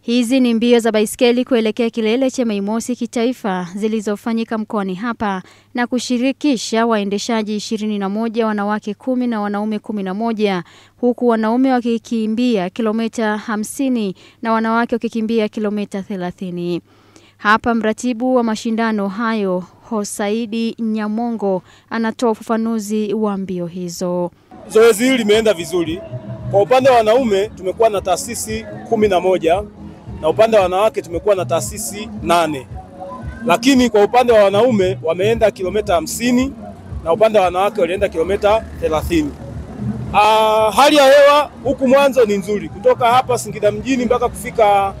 Hizi ni mbio za baiskeli kuelekea kilele cha Mei Mosi kitaifa zilizofanyika mkoani hapa na kushirikisha waendeshaji 21, wanawake 10 na wanaume 11, huku wanaume wakikimbia kilomita 50 na wanawake wakikimbia kilomita 30. Hapa mratibu wa mashindano hayo Hosaidi Nyamongo anatoa ufafanuzi wa mbio hizo. Zoezi hili limeenda vizuri. Kwa upande wa wanaume tumekuwa na taasisi 11 na upande wa wanawake tumekuwa na taasisi 8. Lakini kwa upande wa wanaume wameenda kilomita 50 na upande wa wanawake walienda kilomita 30. Hali ya hewa huku mwanzo ni nzuri. Kutoka hapa Singida mjini mpaka kufika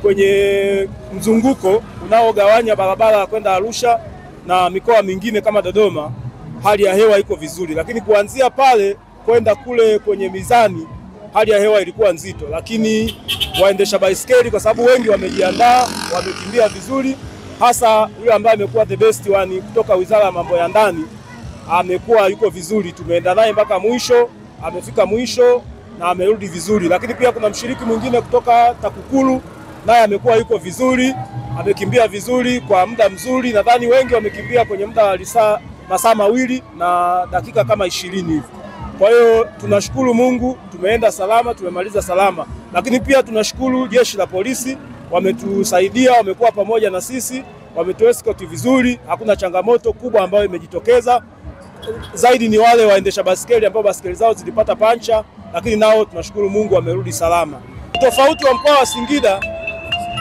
kwenye mzunguko unaogawanya barabara kwenda Arusha na mikoa mingine kama Dodoma, hali ya hewa iko vizuri. Lakini kuanzia pale kwenda kule kwenye mizani hali ya hewa ilikuwa nzito, lakini waendesha baiskeli kwa sababu wengi wamejiandaa, wamekimbia vizuri, hasa yule ambaye amekuwa the best one kutoka Wizara ya Mambo ya Ndani amekuwa yuko vizuri, tumeenda naye mpaka mwisho, amefika mwisho na amerudi vizuri. Lakini pia kuna mshiriki mwingine kutoka TAKUKURU naye amekuwa yuko vizuri, amekimbia vizuri kwa muda mzuri. Nadhani wengi wamekimbia kwenye muda wa masaa 2 na dakika kama 20 hivi. Kwa hiyo tunashukuru Mungu tumeenda salama, tumemaliza salama. Lakini pia tunashukuru jeshi la polisi, wametusaidia, wamekuwa pamoja na sisi, wametuescort vizuri, hakuna changamoto kubwa ambayo imejitokeza. Zaidi ni wale waendesha baskeli ambao baskeli zao zilipata pancha, lakini nao tunashukuru Mungu wamerudi salama. Tofauti wa mkoa wa Singida,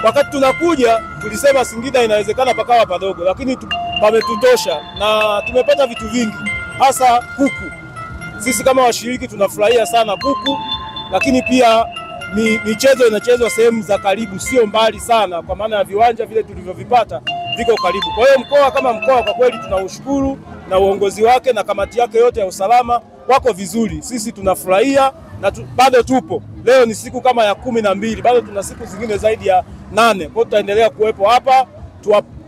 wakati tunakuja tulisema Singida inawezekana pakawa padogo, lakini pametutosha na tumepata vitu vingi, hasa kuku. Sisi kama washiriki tunafurahia sana kuku, lakini pia michezo inachezwa sehemu za karibu, sio mbali sana, kwa maana ya viwanja vile tulivyovipata viko karibu. Kwa hiyo mkoa kama mkoa kwa kweli tunaushukuru, na uongozi wake na kamati yake yote ya usalama wako vizuri. Sisi tunafurahia na bado tupo. Leo ni siku kama ya 12, bado tuna siku zingine zaidi ya 8. Kwa hiyo tutaendelea kuwepo hapa.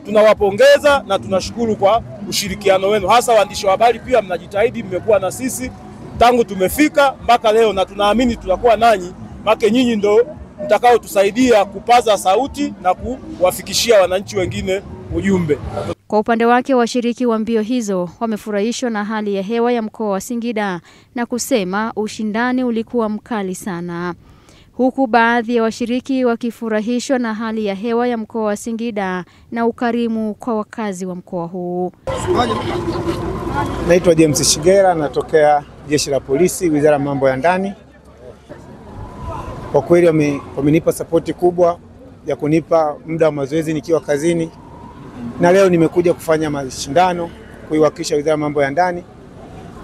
Tunawapongeza na tunashukuru kwa ushirikiano wenu, hasa waandishi wa habari pia mnajitahidi, mmekuwa na sisi tangu tumefika mpaka leo, na tunaamini tutakuwa nanyi, maana nyinyi ndo mtakaotusaidia kupaza sauti na kuwafikishia wananchi wengine ujumbe. Kwa upande wake, washiriki wa mbio hizo wamefurahishwa na hali ya hewa ya mkoa wa Singida na kusema ushindani ulikuwa mkali sana, huku baadhi ya washiriki wakifurahishwa na hali ya hewa ya mkoa wa Singida na ukarimu kwa wakazi wa mkoa huu. Naitwa James Shigera, natokea Jeshi la Polisi, Wizara ya Mambo ya Ndani. Kwa kweli wamenipa sapoti kubwa ya kunipa muda wa mazoezi nikiwa kazini, na leo nimekuja kufanya mashindano kuiwakilisha Wizara ya Mambo ya Ndani.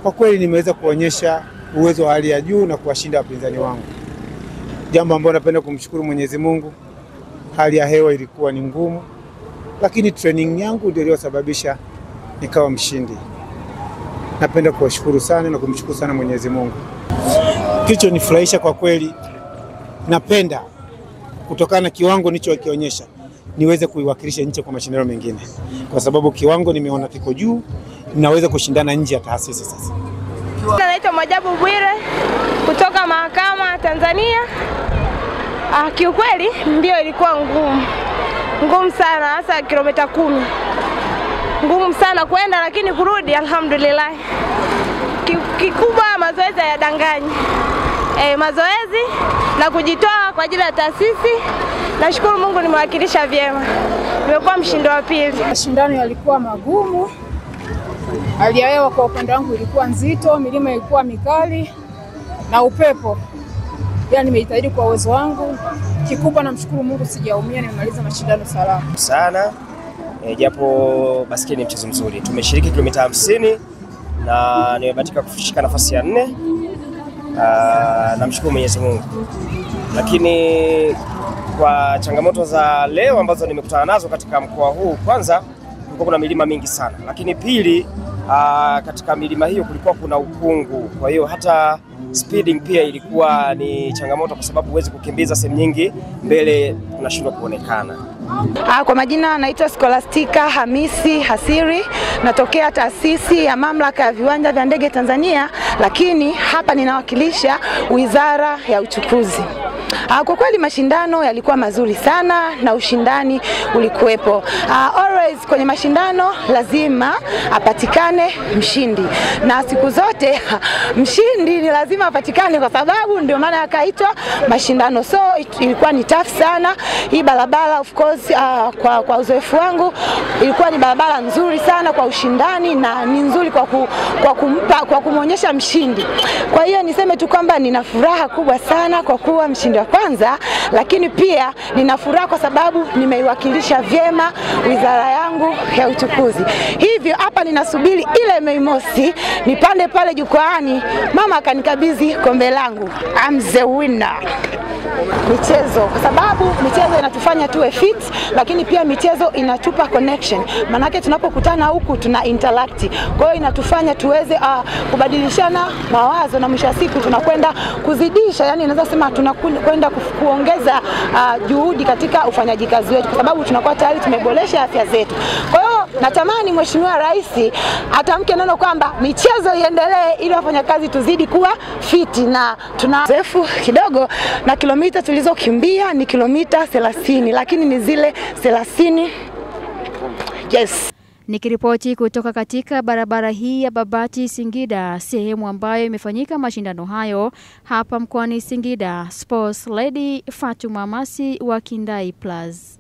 Kwa kweli nimeweza kuonyesha uwezo wa hali ya juu na kuwashinda wapinzani wangu, jambo ambalo napenda kumshukuru Mwenyezi Mungu. Hali ya hewa ilikuwa ni ngumu, lakini training yangu ndio iliyosababisha nikawa mshindi. Napenda kuwashukuru sana na kumshukuru sana Mwenyezi Mungu. Kilichonifurahisha kwa kweli, napenda kutokana na kiwango nilichokionyesha niweze kuiwakilisha nchi kwa mashindano mengine, kwa sababu kiwango nimeona kiko juu, naweza kushindana nje ya taasisi sasa. Naitwa Mwajabu Bwire kutoka Mahakama Tanzania. Kiukweli mbio ilikuwa ngumu sana, hasa kilomita 10. Ngumu sana kwenda, lakini kurudi alhamdulillah. Kikubwa mazoezi hayadanganyi. Mazoezi na kujitoa kwa ajili ya taasisi. Nashukuru Mungu nimewakilisha vyema. Nimekuwa mshindi wa pili. Mashindano yalikuwa magumu. Hali ya hewa kwa upande wangu ilikuwa nzito, milima ilikuwa mikali na upepo. Yaani nimejitahidi kwa uwezo wangu. Kikubwa namshukuru Mungu sijaumia, nimemaliza mashindano salama. Sana. Japo baskeli ni mchezo mzuri. Tumeshiriki kilomita 50 na nimebahatika kushika nafasi ya 4. Namshukuru Mwenyezi Mungu. Lakini kwa changamoto za leo ambazo nimekutana nazo katika mkoa huu, kwanza kulikuwa kuna milima mingi sana, lakini pili katika milima hiyo kulikuwa kuna ukungu. Kwa hiyo hata speeding pia ilikuwa ni changamoto, kwa sababu huwezi kukimbiza sehemu nyingi mbele unashindwa kuonekana. Kwa majina naitwa Scholastica Hamisi Hasiri, natokea taasisi ya Mamlaka ya Viwanja vya Ndege Tanzania, lakini hapa ninawakilisha Wizara ya Uchukuzi. Kwa kweli mashindano yalikuwa mazuri sana na ushindani ulikuwepo. Always kwenye mashindano lazima apatikane mshindi, na siku zote mshindi ni lazima apatikane kwa sababu ndio maana yakaitwa mashindano. So ilikuwa ni tough sana hii barabara. Of course, kwa uzoefu wangu ilikuwa ni barabara nzuri sana kwa ushindani na ni nzuri kwa kumuonyesha mshindi. Kwa hiyo niseme tu kwamba nina furaha kubwa sana kwa kuwa mshindi wa kwanza, lakini pia nina furaha kwa sababu nimeiwakilisha vyema wizara yangu ya uchukuzi. Hivyo hapa ninasubiri ile Mei Mosi nipande pale jukwaani, mama akanikabidhi kombe langu. I'm the winner. Michezo, kwa sababu michezo inatufanya tuwe fit, lakini pia michezo inatupa connection. Manake tunapokutana huku tuna interact. Kwa hiyo inatufanya tuweze kubadilishana mawazo na mwisho wa siku tunakwenda kuzidisha, yani naweza sema tunakwenda kuongeza juhudi katika ufanyaji kazi wetu, kwa sababu tunakuwa tayari tumeboresha afya zetu. Kwa hiyo natamani Mheshimiwa Rais atamke neno kwamba michezo iendelee ili wafanyakazi tuzidi kuwa fiti, na tuna uzoefu kidogo na kilomita tulizokimbia ni kilomita 30, lakini ni zile 30. Yes. Nikiripoti kutoka katika barabara hii ya Babati Singida, sehemu ambayo imefanyika mashindano hayo hapa mkoani Singida, Sports Lady Fatuma Masi wa Kindai Plus.